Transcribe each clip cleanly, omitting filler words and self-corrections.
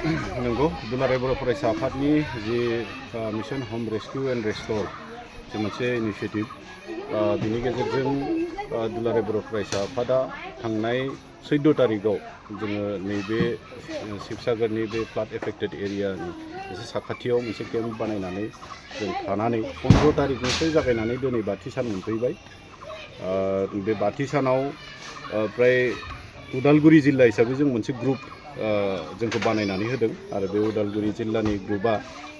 नंगौ दुलाराय बर' फरायसा आफादनि जि मिशन हम रेस्किउ एंड रेस्टोर जे मोनसे इनिशिएटिभ बिनि गेजेरजों दुलाराय बर' फरायसा आफादा थांनाय 14 तारिखआव जोङो नैबे शिबसागरनि बे फ्लाड एफेक्टेड एरियानि एसे साखाथियाव मोनसे केम्प बानायनानै जों थानानै 15 तारिखनिफ्राय जागायनानै दिनै 30 सान मोनफैबाय। बे 30 सानाव प्राय उदालगुरि जिल्ला हिसाबै जों मोनसे ग्रुप जोंखौ बानायनानै होदों आरो बे उदालगुरि जिल्लानि ग्रुपआ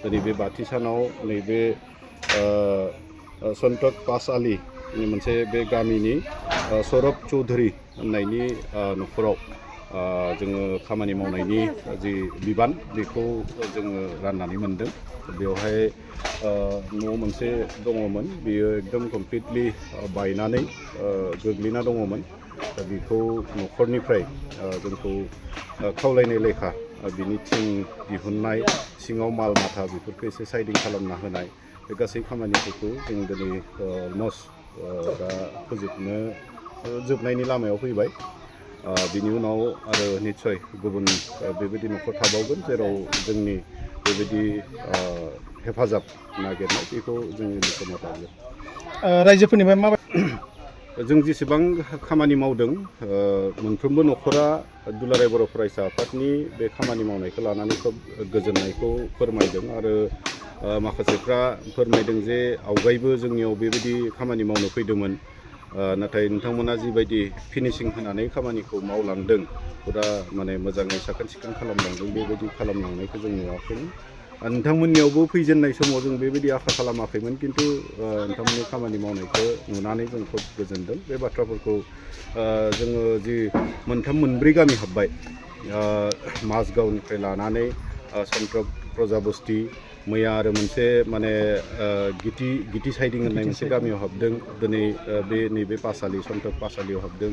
दिनै बे 30 सानाव नैबे सन्तक पासआलि मोनसे बे गामिनि सौरभ चौधुरी होननायनि न'खराव जोङो खामानि मावनायनि जि बिबान बेखौ जोङो राननानै मोनदों। बेवहाय न' मोनसे दङमोन, बेयो एकदम कमप्लिटलि बायनानै गोग्लैना दङमोन। दा बेखौ न'खरनिफ्राय जोंखौ खावलायनाय लेखा बिनि थिं दिहुननाय, सिङाव माल माथा बेफोरखौ एसे साइडिं खालामना होनाय, बे गासै खामानिफोरखौ जों दिनै अलमस्ट दा फोजोबनो जोबनायनि लामायाव फैबाय। बिनि उनाव आरो निस्सय गुबुन बेबायदि न'खर थाबावगोन जेराव जोंनि बेबायदि हेफाजाब नागिरनाय बेखौ जोंनि समाव थागोन। रायजोफोरनिफ्राय माबायदि जों जेसेबां खामानि मावदों मोनफ्रोमबो न'खरा दुलाराय बर' फरायसा आफादनि बे खामानि मावनायखौ लानानै खोब गोजोननायखौ फोरमायदों आरो माखासेफ्रा फोरमायदों जे आवगायबो जोंनियाव बेबायदि खामानि मावनो फैदोंमोन, नाथाय नोंथांमोना जिबायदि फिनिशिं होनानै खामानिखौ मावलांदों, फुरा माने मोजाङै साखोन सिखोन खालामलांदों, बेबायदि खालामलांनायखौ जों नुवाखैमोन। नोंथांमोननियावबो फैजेननाय समाव जों बेबायदि आसा खालामाखैमोन, किन्तु नोंथांमोननि खामानि मावनायखौ नुनानै जों खोब गोजोनदों। बे बाथ्राफोरखौ जोङो जि मोनब्रै गामि हाबबाय, माजगावनिफ्राय लानानै सन्ट्रक प्रजाबस्ति, मैया आरो मोनसे माने गिति साइडिं होननाय मोनसे गामियाव हाबदों, दिनै बे नैबे पासआलि सन्ट्रक पासआलियाव हाबदों,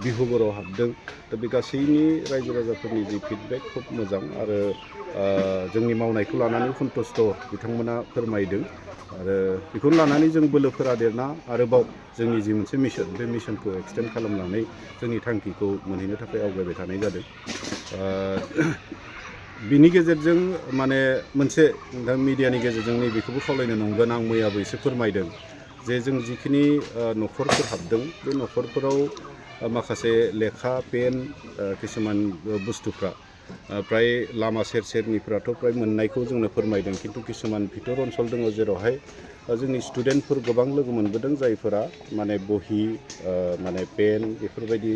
बिहुगुराव हाबदों। दा बे गासैनि रायजो राजाफोरनि जि फिडबेक खोब मोजां आरो जोंनि मावनायखौ लानानै सन्तुष्ट बिथांमोना फोरमायदों आरो बेखौनो लानानै जों बोलोफोरा देरना आरोबाव जोंनि जि मोनसे मिशन, बे मिशनखौ एक्सटेन्ड खालामनानै जोंनि थांखिखौ मोनहैनो थाखाय आवगायबाय थानाय जादों। बिनि गेजेरजों माने मोनसे नोंथां मिडियानि गेजेरजों नैबेखौबो खावलायनो नंगोन, आं मैयाबो एसे फोरमायदों जे जों जिखिनि न'खरफोर हाबदों बे न'खरफोराव माखासे लेखा पेन किसुमान बुस्थुफ्रा प्राय लामा सेरनिफ्राथ' प्राय मोननायखौ जोंनो फोरमायदों, किन्तु किसुमान भितर ओनसोल दङ जेरावहाय जोंनि स्टुडेन्टफोर गोबां लोगो मोनबोदों जायफोरा माने बहि माने पेन बेफोरबायदि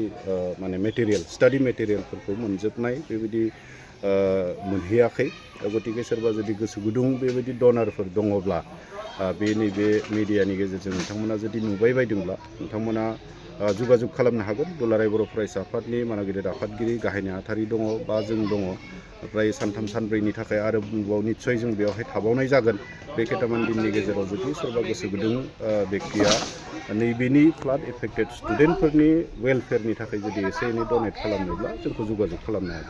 माने मेटेरियेल स्टाडि मेटेरियेलफोरखौ मोनजोबनाय बेबायदि मोनहैयाखै। गतिके सोरबा जुदि गोसो गुदुं बेबायदि डनारफोर दङब्ला बे नैबे मिडियानि गेजेरजों नोंथांमोना जुदि नुबाय बायदोंब्ला नोंथांमोना जगाजग खालामनो हागोन। दुलाराय बर' फरायसा आफादनि माना गेदेर आफादगिरि गाहाय नेहाथारि दङ बा जों दङ। ओमफ्राय सानथाम सानब्रैनि थाखाय आरो निस्सय जों बेवहाय थाबावनाय जागोन। बे केटामान दिननि गेजेराव जुदि सोरबा गोसो गुदुं बेक्तिया नैबेनि फ्लाड एफेक्टेड स्टुडेन्टफोरनि वेलफेयारनि थाखाय जुदि एसे एनै डनेट खालामनोब्ला जोंखौ जगाजग खालामनो हागोन।